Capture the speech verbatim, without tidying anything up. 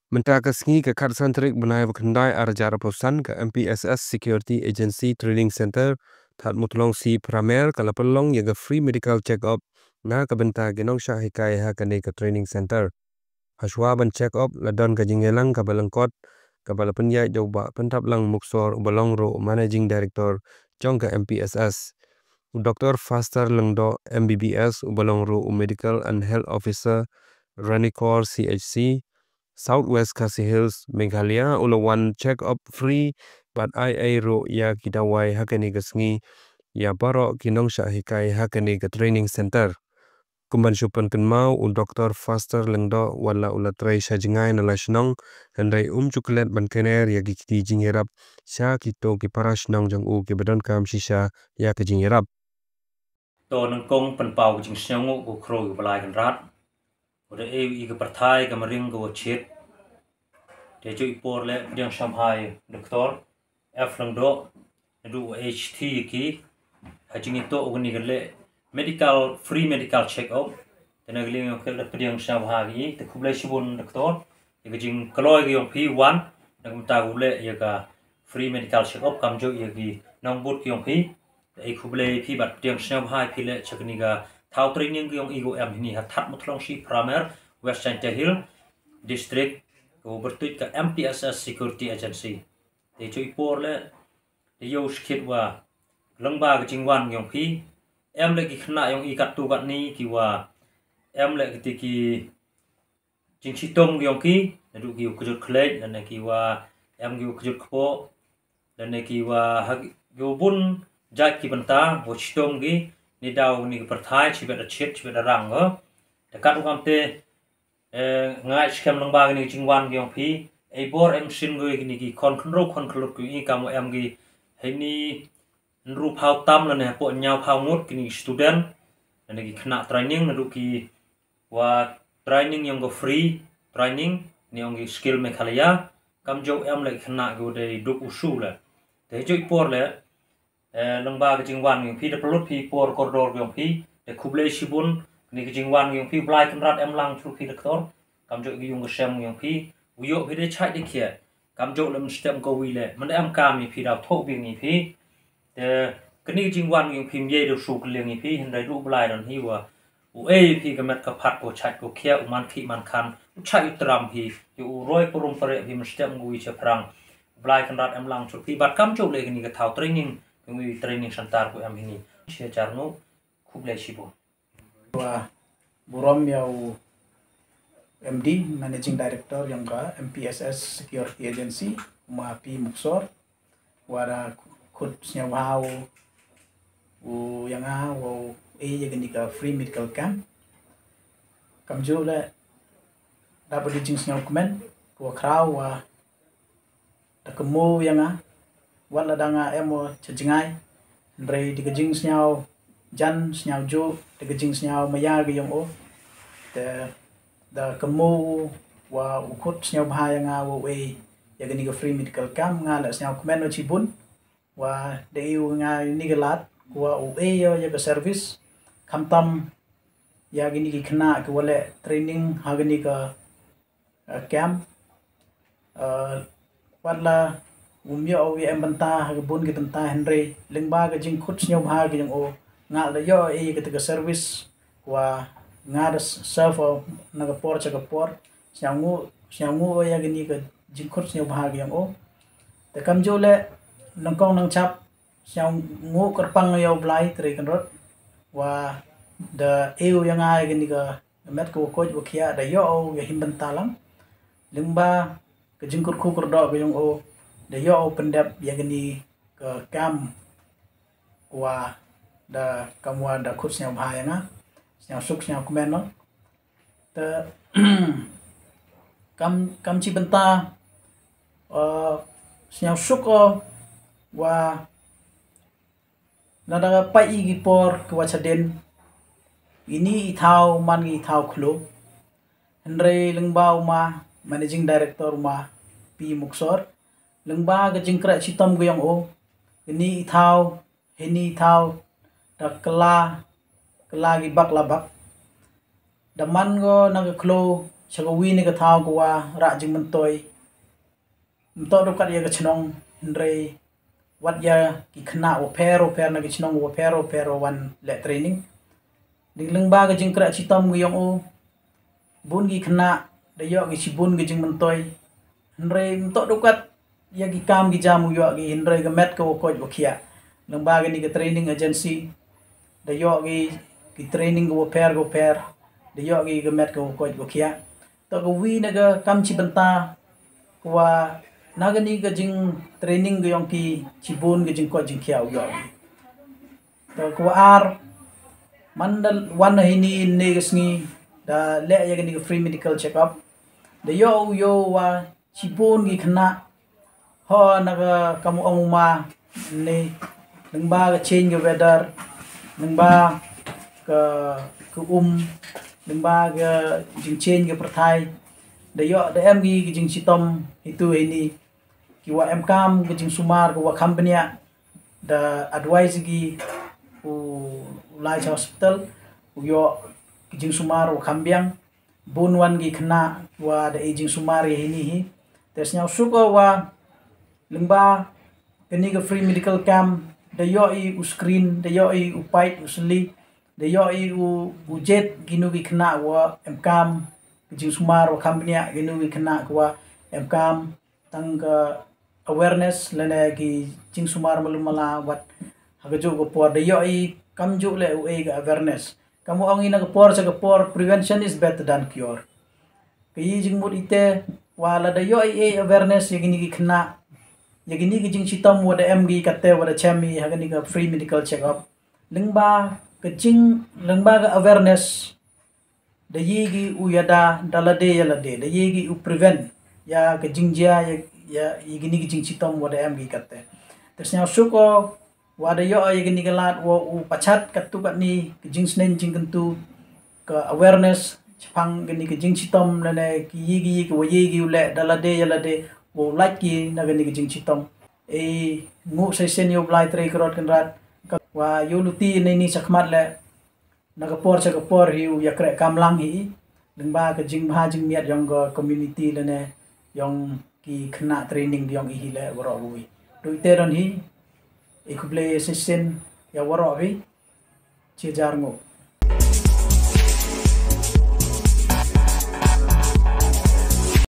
Mynta ka sngi ka khatsan tarik bnai ba khyndai ar hajar arphew san ka M P S S Security Agency Training Center Thadmuthlong C Pramer ka la pynlong ïa ka free medical check up na ka bynta ki nongshah hikai ha kane ka training center. Hashwa ban check up la don ka jingïalang kaba lyngkot kaba la pynïaid da u Bah Pyntaplang Muksor uba long ruh Managing Director jong ka M P S S. U Doctor Faster Lyngdoh M B B S uba long ruh u Medical and Health Officer Ranikor C H C, South West Khasi Hills, Meghalaya u la wan check up free bad ai ai ruh ïa ki dawai ha kane ka sngi ïa baroh ki nongshah hikai ha kane ka training center. Kumban shu pynkynmaw u Doctor Faster Lyngdoh wat la u la trei sha jngai na la shnong, hynrei um ju klet ban kner ïa ki kti jingïarap sha kito ki para shnong jong u kiba donkam shisha ïa ka jingïarap. To nyngkong pynpaw ka jingsngewnguh ko khro ki Blai Kynrad. Ko da e i ka pyrthai ka maring ko chit. Te ju i por le pdiang shamhai doktor F Lyngdoh, naduh H T ki ha jingito u ni ka le medical, free medical check up. Te na ka liang ka da pdiang shamhai ki te khublei shibun doktor. Ïa ka jingkloi ka yong phi wan na ka mynta u le ïa ka free medical check up kam ju ïa ki nongbud ki yong phi. Te ai khublei phi bad pdiang shamhai phi le cha kani ka thaw training ki yong i ko em hini ha Thadmuthlong C Pramer, West Jaintia Hills District, ko bertuit ka M P S S Security Agency. Te ju i por le te ïoh skit wa lyngba ka jingwan yong phi em le ki khynnah yong i katto katne ki wa em le ki te ki jingshitom ki yong ki, naduh ki u kjut khlej lane ki wa em ki u kjut kpoh lane ki wa ha ki u bun jait ki bynta wa shitom ki. Ni daw ni ki pyrthai chibet da chit chibet da rang ko. Te kat u kam te eh, ngai skhem lyngba kini ki jingwan ki yong phi. Ei bor em shin ko kini ki khon khynroo khon khynlut ki i kam em ki hini nru phaw tam lane hapoh nyaw phaw ngut kini ki student lane ki khynnah training naduh ki wa training yong ko free training ni yong ki skill Meghalaya. Kam ju em le ki khynnah ki wa dei duk u shu le. Te ju i por le eh, lyngba ka jingwan yong phi da pynlut phi por kordor yong phi. Te khublei shibun ni ka jingwan yong phi Blai Kynrad em lang through phi doktor. Kam ju ki yung ka shem yong phi u ïoh phi de chait de khia. Kam ju le mynstep ko wi le mynda em kam i phi daw thoh bing i phi. Te kani ka jingwan yong phi mye da shu kling i phi hynrei ruh Blai don hi wa u ei phi ka met ka phat ko chait ko khia u man khi man khan u chait u tram phi ïa u roi parum pare phi mynstep ko wi cha phrang. Blai Kynrad em lang through phi bad kam ju le kani ka thaw training. Kani training center ko em hini. Shi hajar ngut khublei shibun. Wa burom ïa u M D, Managing Director yong ka M P S S Security Agency, u ma P Muksor, wa da khut sngewbha u ïa nga wa u e ïa kani ka free medical camp. Kam ju le da ba di jingsngewkmen ko khraw wa da kynmaw ïa nga wat la da nga em o cha jngai. Hynrei da ka jingsngew jan sngew ju da ka jingsngew maya ka yong o. Te da kynmaw wa u khut sngewbha ïa nga wa u e ïa kani ka free medical camp nga la sngewkmen o chibun. Wa da e u nga ni ka lad wa u e ïa ïa ka service khamtam ïa kini ki khynnah ki wa le training ha kini ka eh, camp. Eh, wat la um ïoh u em bynta ha ka bun ki bynta hynrei lyngba ka jingkhut sngewbha ki jong u nga la ïoh e kata ka service wa nga da serve na ka por cha ka por. Sngewbha sngewbha ïa kini ka jingkhut sngewbha ki jong u. Te kam ju le nangkong nangchap sngewbha kyrpang ïa u Blai Trai Kynrad wa da e u ïa nga ïa kini ka met ka wa koit wa khiah da ïoh u ïa him bynta lang. Lyngba ka jingkyrkhu kyrdoh ka jong u da ïoh u pyndep ïa kani ka kam wa da kam wa da khut sngewbha ïa nga. Sngewsuk sngewkmen noh. Te kam kam chi bynta uh, sngewsuk uh, wa Lada ka pait i ki por ki wa chadien ini i thaw man i thaw khlo. Hynrei lyngba u ma managing director u ma P Muksor lyngba ka jingkra chitom ka yong o ini i thaw ini i thaw da kla kla ki bak la bak. Da man ko na ka khlo sha kawi na ka thaw ka wa rah jingmyntoi. Ym toh du kat ïa ka chnong, hynrei wat ïa ki khynnah wa pher wa pher na ki chnong wa pher wa pher wa wan leh training. Dei lyngba ka jingkhreh chitom ka yong u, bun ki khynnah da ïoh ki shibun ki jingmyntoi. Hynrei ym toh du kat ïa ki kam ki jam u ïoh ki, hynrei ka met ka wa koit wa khiah. Lyngba kani ka training agency da ïoh ki, ki training ka wa pher ka wa pher, da ïoh ki ka met ka wa koit wa khiah. Toh kawi na ka kam chi bynta ka wa na kani ka jingtraining ka yong ki, shibun ka jingkoit jingkhiah u ïoh ki. Toh ka wa ar, man da wan na hini ne ka sngi da leh ïa kani ka free medical check up, da ïoh u ïoh wa shibun ki khynnah ho na ka kam u ong u ma ne, lyngba ka change ka weather, lyngba ka, ka um, lyngba ka jingchange ka pyrthai. Da ïoh da em ki, ki jingchitom hitu hini. Ki wa em kam ka jingsumar ka wa kham bniah, da advice ki u lai cha hospital u ïoh ki jingsumar wa kham biang. Bun wan ki khynnah wa da i jingsumar ïa hini hi. Te sñiaw suk o wa lyngba kani ka free medical camp da ïoh i u screen, da ïoh i u pait u sli, da ïoh i u, u jet kinu ki khynnah wa em kam ka jingsumar wa kham bniah, kinu ki khynnah ka wa em kam tang ka awareness lane ki jingsumar malu mala wat ha ka juh ka por. Da ïoh i kam juh le u ei ka awareness. Kam u ong i na ka por cha ka por, prevention is better than cure. Ka i jingmut ite wa la da ïoh i ei awareness ïa kini ki khynnah, ïa kini ki jingchitom wa da em ki kate wa da chem i ha kani ka free medical check up. Lyngba ka jing, lyngba ka awareness da ïa ki u ïada da lade ïa lade, da ïa ki u prevent ïa ka jingjia ïa, ïa, ïa kini ki jingchitom wa da em ki kate. Te sñiaw suk o wa da ïoh ïa kini ki lad wa u pachat katu katni ki jingsneng jingkyntu, ka awareness chaphang kini ki jingchitom lane ki ïa ki, ïa ki wa ïa ki u leh da lade ïa lade wa u lait ki na kini ki jingchitom. E ngu sa sien ïa u Blai Trei Kyrot Kynrad ka wa ïa u luti ne ni sa khmat le na ka por cha ka por hi u ïa kreh kam lang hi. Lyngba ka jingbha jingmiat yong ka community lane yong ki khynnah training yong i hi le waroh wi. Dui te don hi. I khublei sa sien ïa waroh wi. Chi jar ngu.